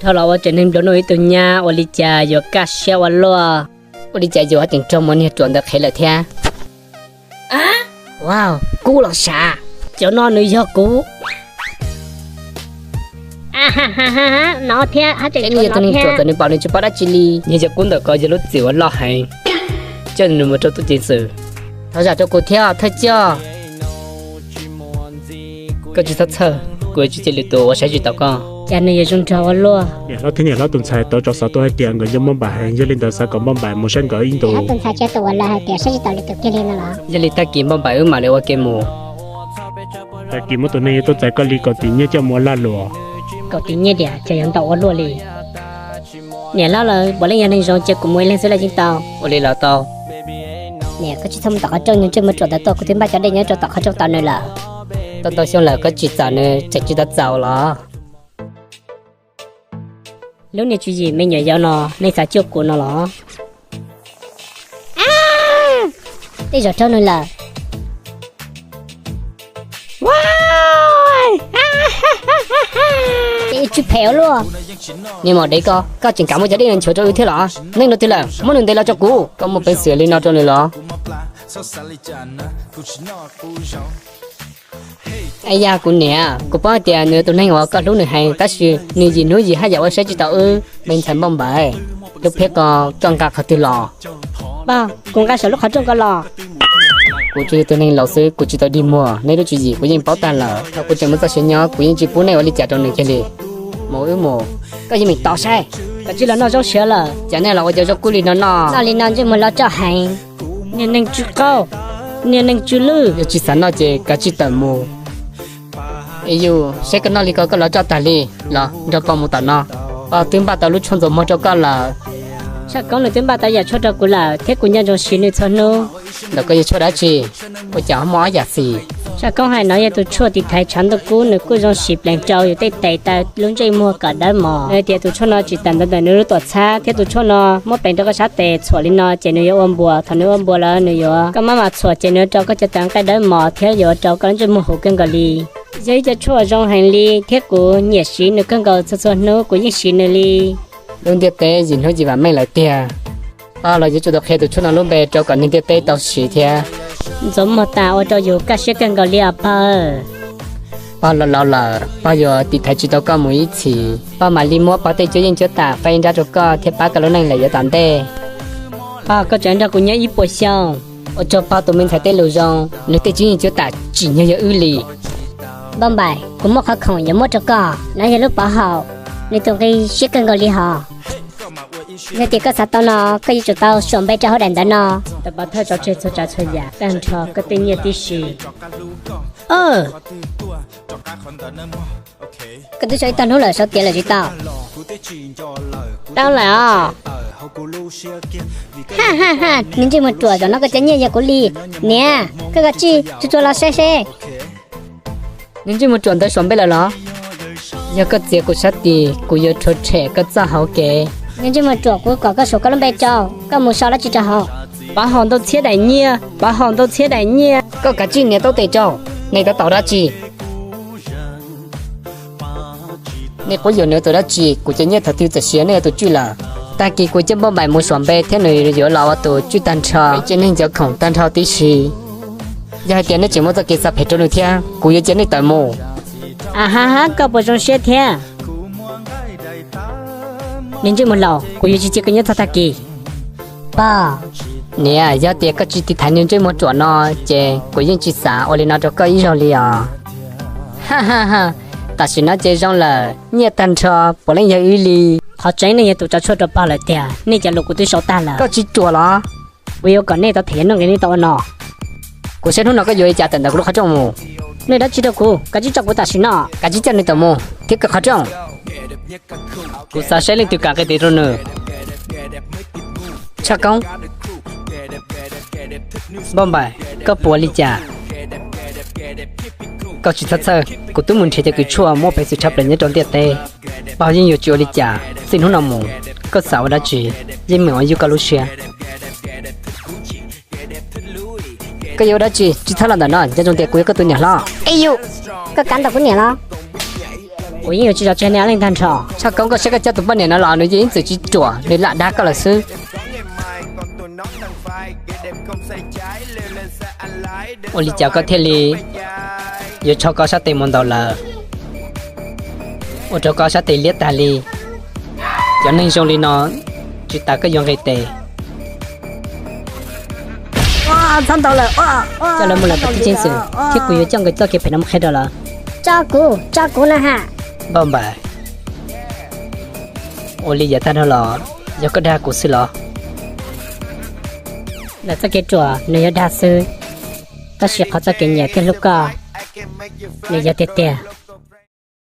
Dhau los ua tsev neeg nplua nuj ib tug nyab ua li cas yuav kaj siab ua luaj. Ua li cas yus haj tseem raug mus niag ruam ntawd qhev lawm thiab. Wow, kub los sav. Cov no nws yog kuv. No thiab, haj tseem yog tus neeg ruam ntawm nws pom nws tsis paub dab tsi li. Niag yawg kub ntawm ko yog lub txim uas loj heev, coj nws mus rau tub ceev xwm. Thov zam rau kuv thiab thawj coj. Koj tsis txhob txhawj, kuv yuav tsis cia lwm tus uas saib tsis taus koj. Cas nws yuav zoo nraug ua luaj. Niam hlob thiab niam hlob tus ntxhais tau tso xov tuaj hais tias nkawd nco Npauj Npaim heev, yog li ntawd xav kom Npauj Npaim mus saib nkawd ib ntus. Niam hlob tus ntxhais tsis tau tus uas lawv hais tias saib tsis taus lwm tus kiag li no los? Yog li tag kis Npauj Npaim wb mam li ua ke mus. Tag kis muab tus neeg yuav tuaj txais koj li kaum tim nyiaj coj mus ua lag luam. Kaum tim nyiaj diam ces yog ntau ua luaj li. Niam hlob lawm, puav leej yog neeg zoo, cia kuv mus ib leeg xwb los yeej tau. Ua li los tau. Niam, koj tsis txhob mus tom qhov rooj, niag ntsej muag ruam ntawd tuaj, kuv twb npaj cov dej nyob rau tom qhov rooj tos nws lawm. Tau ntau xyoo lawm koj tsis txais nws tseem tsis tau txaus los? Lub niag tswv yim me nyuam yaus no, nej xav cuag kuv no los? Tej zaum raug nws lawm. Ces tsw phem ua luaj. Niag maum dev ko, koj tseem kam muab cov dej no nchuav rau wb thiab los? Neeg no twg lawm, muab nws ntes los rau kuv. Koj muaj peev xwm li no rau nws los? Yog kuv niam, kuv paub hais tias nws yog tus neeg uas koj hlub nws heev, tab sis nws yim hnub yim haj yam ua saib tsis taus wb. Me ntxhais Npauj Npaim, lub phiab ko koj nqa qhov twg los? Pog, kuv nqa saum lub qhov rooj ko los. Kuv tsuas yog tus neeg laus xwb, kuv tsis tau dig muag, nej lub tswv yim kuv yeej paub tag lawm. Thaum kuv tseem muaj txoj sia nyob kuv yeej tsis pub nej ua li cas rau nws kiag li. Mus wb mus. Koj yeej meem tos saib. Koj tsis los noj zaub siav lawm. Cas nej los ua cov zaub kub li no noj? Noj li no ntsej muag loj roj heev. Niag neeg tsw qaub, niag neeg tsw lwj. Yog tsis xav noj ces kav tsij tawm mus. Ib yus, saib koj noj li ko koj lov roj tag li, los nrog pog mus tom no. Pog twb npaj tau lub tshuaj ntxuav muag rau koj lawm. Tshaj Koob nws twb npaj tau yam tshuaj rau kuv lawm thiab kuv nco ntsoov siv nws txhua hnub. Ntawm koj yog tshuaj dab tsi? Ua cas ho muaj ob yam xim? Tshaj Koob hais no yog tus tshuaj tiv thaiv tshav ntuj kub, nws kuj zoo siv pleev rau yus tej tes taw lub ntsej muag kom dawb mos. Nws hais tias tus tshuaj no tsis tawm ntawv ntawm nws lub tuam txhab thiab tus tshuaj no muab pleev rau koj sab tes txhuam li no ces nws yuav ua npuas. Thaum nws ua npuas lawm nws yuav koj maj mam txhuam ces nws yuav rau koj cov tawv nqaij dawb mos thiab yuav rau koj lub ntsej muag huv kawg nkaus li. Yog ib co tshuaj zoo heev li thiab kuv nyiam siv nws kawg nkaus, txhua txhua hnub kuv yeej siv nws li. Lub ntiaj teb yim hnub yim vam meej lawm tiag. Pog los yuav tsum tau qhia tus tshuaj no lub npe rau kom neeg ntiaj teb tau siv thiab. Ntxuav muag tas ua rau yus kaj siab kawg nkaus li os pog. Pog los laus lawm, pog yuav tiv thaiv tsis tau koj mus ib txhis. Pog mam li muab pog tej cuab yeej cuab tam faib ib nrab rau koj thiab pab koj lub neej lawm yav tom ntej. Pog, koj tseem nrog kuv nyob ib puas xyoo. Ua tsaug pog tus me ntxhais tej lus zoo, nws tej cuab yeej cuab tam tsim nyog yog wb li. Npauj Npaim, kuv muaj qhov khoom yuav muab rau koj, no yog lub pov haum, nws tus nqi siab kawg nkaus li hos. Yog tias koj xav tau no, koj yuav tsum tau suam npe rau hauv daim ntawv no. Tau pov thawj tso tseg txhua tsav txhua yam tag nrho koj tej nyiaj tib si. Koj twb sau ib tog hnub lawm, sau tiav lawm tsis tau? Tau lawm os. Niag ntsej muag ruam, zaum no koj cov nyiaj yog kuv li. Niam, koj kav tsij tsuag tsuag los saib seb. Niag ntsej muag ruam ntawd suam npe lawm los? Yog koj txiav kuv sab tis, kuv yuav rhuav rhem koj txoj hauv kev. Niag ntsej muag ruam, kuv kom koj suam koj lub npe rau, koj mus sau dab tsi rau hauv? Pov haum ntau txhiab daim nyiaj, pov haum ntau txhiab daim nyiaj. Koj kav tsij nias taub tes rau, nej tab tom ua dab tsi? Nej quab yuam nws ua tus dab tsi? Kuv cov nyiaj thaum twg txawm siav nej ua tus tswj lawm? Tag kis kuv coj Npauj Npaim mus suam npe thiab nws yuav los ua tus tswj tag nrho peb tsev neeg cov khoom tag nrho tib si. Yog hais tias nej tseem muaj txoj kev xav phem rau nws thiab, kuv yuav cia nej tawm mus. A ha ha, koj puas zoo siab thiab? Niag ntsej muag laus, kuv yuav tsis cia koj nyob txog tag kis. Pog, niam, yog tias koj tsis tiv thaiv niag ntsej muag ruam no, ces kuv yeej tsis xav ua li no rau koj ib zaug li os. Ha ha ha, tam sim no ces zoo lawm, nyiaj tag nrho puav leej yog wb li. Qhov tseeb nej yog tus tso tshuaj rau pog lawm tiag, nej cov lus kuv twb sau tag lawm. Koj tsis ruam los? Kuv yuav kom nej tau them yam nuj nqis nej tau ua no. Kuv saib hnub no koj yuav li cas tawm ntawm kuv lub qhov rooj mus. Nej dab tsi rau kuv, kav tsij tso kuv tam sim no. Kav tsij coj nws tawm mus thiab kaw qhov rooj. Kuv xav saib leej twg kam nqe tes rau nws. Tshaj Koob, Npauj Npaim, koj puas li cas? Koj tsis txhob txhawj, kuv twb mus nrhiav cov kws tshuaj muaj peev xwm tshaj plaws nyob rau ntiaj teb. Pog yeej yuav tsis ua li cas, txij hnub no mus, koj xav ua dab tsi yeej meem ua yug koj lub siab. Koj yuav ua dab tsi? Tsis txhob los ntawm no, nco ntsoov tias kuv yog koj tus niam hlob. Ib yus, koj kav ntawm kuv niam los? Kuv yeej yuav tsis zov tseg nej ob leeg tag nrho. Tshaj Koob, koj saib koj coj tus poj niam no los nws yeej ib txwm tsis ruam, nws lam dag koj lawm xwb. Ua li cas koj thiaj li yuav rho koj sab tes mus ntaus lawv, ua rau koj sab tes liab tag li? Cov neeg zoo li no tsis tas koj yuav nqis tes. Coj lawv mus lawm kwv tij ceev xwm, thiab kuv yuav coj nkawd txoj kev phem no mus qhia rau lawv. Tso kuv, tso kuv na ha. Npauj Npaim, ua li yav tag dhau los yog koj dag kuv xwb los? Lawv txoj kev ruam nws yog dag xwb, tab sis qhov txoj kev nyiam thiab hlub koj nws yog tiag tiag.